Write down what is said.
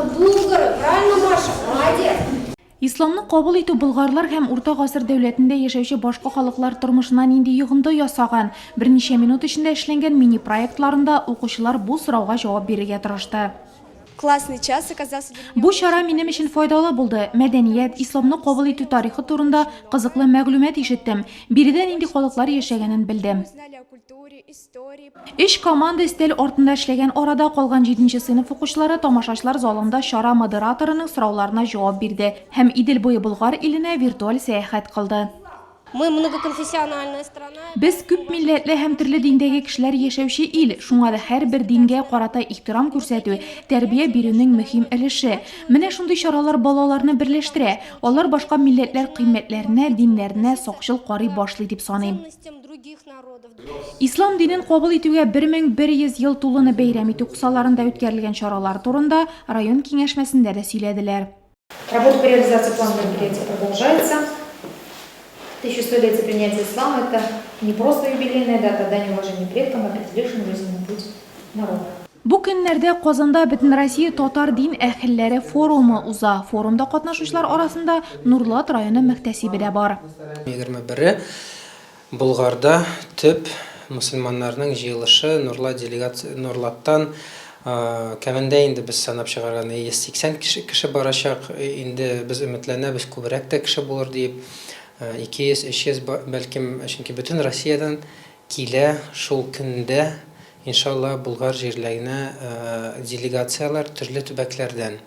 Это булгары, правильно, Маша? Молодец! Исламны кабул итү болгарлар һәм Урта гасыр дәүләтендә яшәүче башка халыклар тормышына нинди йогынты ясаган? Берничә минут эчендә эшләнгән мини-проектларында укучылар бу сорауга җавап бирергә тырышты. Классный час оказался для меня. Бу чара минем өчен файдалы булды. Мәдәният, исламны кабул итү тарихы турында кызыклы мәгълүмат ишеттем. Биредә нинди халыклар яшәгәнен белдем. Өч команда өстәл артында эшләгән арада калган җиденче сыйныф укучылары тамашачылар залында чара модераторының сорауларына җавап бирде һәм Идел буе Болгар иленә виртуаль сәяхәт кылды. Мы многоконфессиональная страна. Без күп милләтле һәм төрле диндәге кешеләр яшәүче ил, шуңа да һәрбер дингә карата ихтирам күрсәтү, тәрбия бирүнең мөһим өлеше. Менә шундый чаралар балаларны берләштерә, алар башка милләтләр кыйммәтләренә, диннәренә сакчыл карый башлый дип саныйм. Ислам динен кабул итүгә 1100 ел тулуны бәйрәм итү кысаларында үткәрелгән чаралар турында район киңәшмәсендә дә сөйләделәр. Работа по реализации плана мероприятия продолжается. 1100-летие принятия ислама – это не просто юбилейная дата, а дань уважения предкам, определившим жизненный путь народа. Бу көннәрдә Казанда Бөтенроссия татар дин әһелләре форумы уза. Форумда катнашучылар арасында Нурлат районы мөхтәсибе дә бар. Егерме бере Болгарда төп мөселманнарның җыелышы Нурлат делегация Нурлаттан кәмендә инде без санап чыгарган 180 кеше кеше барачак. Инде без өметләнәбез, күбрәк тә кеше булыр диеп. 200, 300 бәлкем, чөнки бөтен Россиядән килә шул көндә, иншалла, Болгар җирлегенә делегацияләр төрле төбәкләрдән.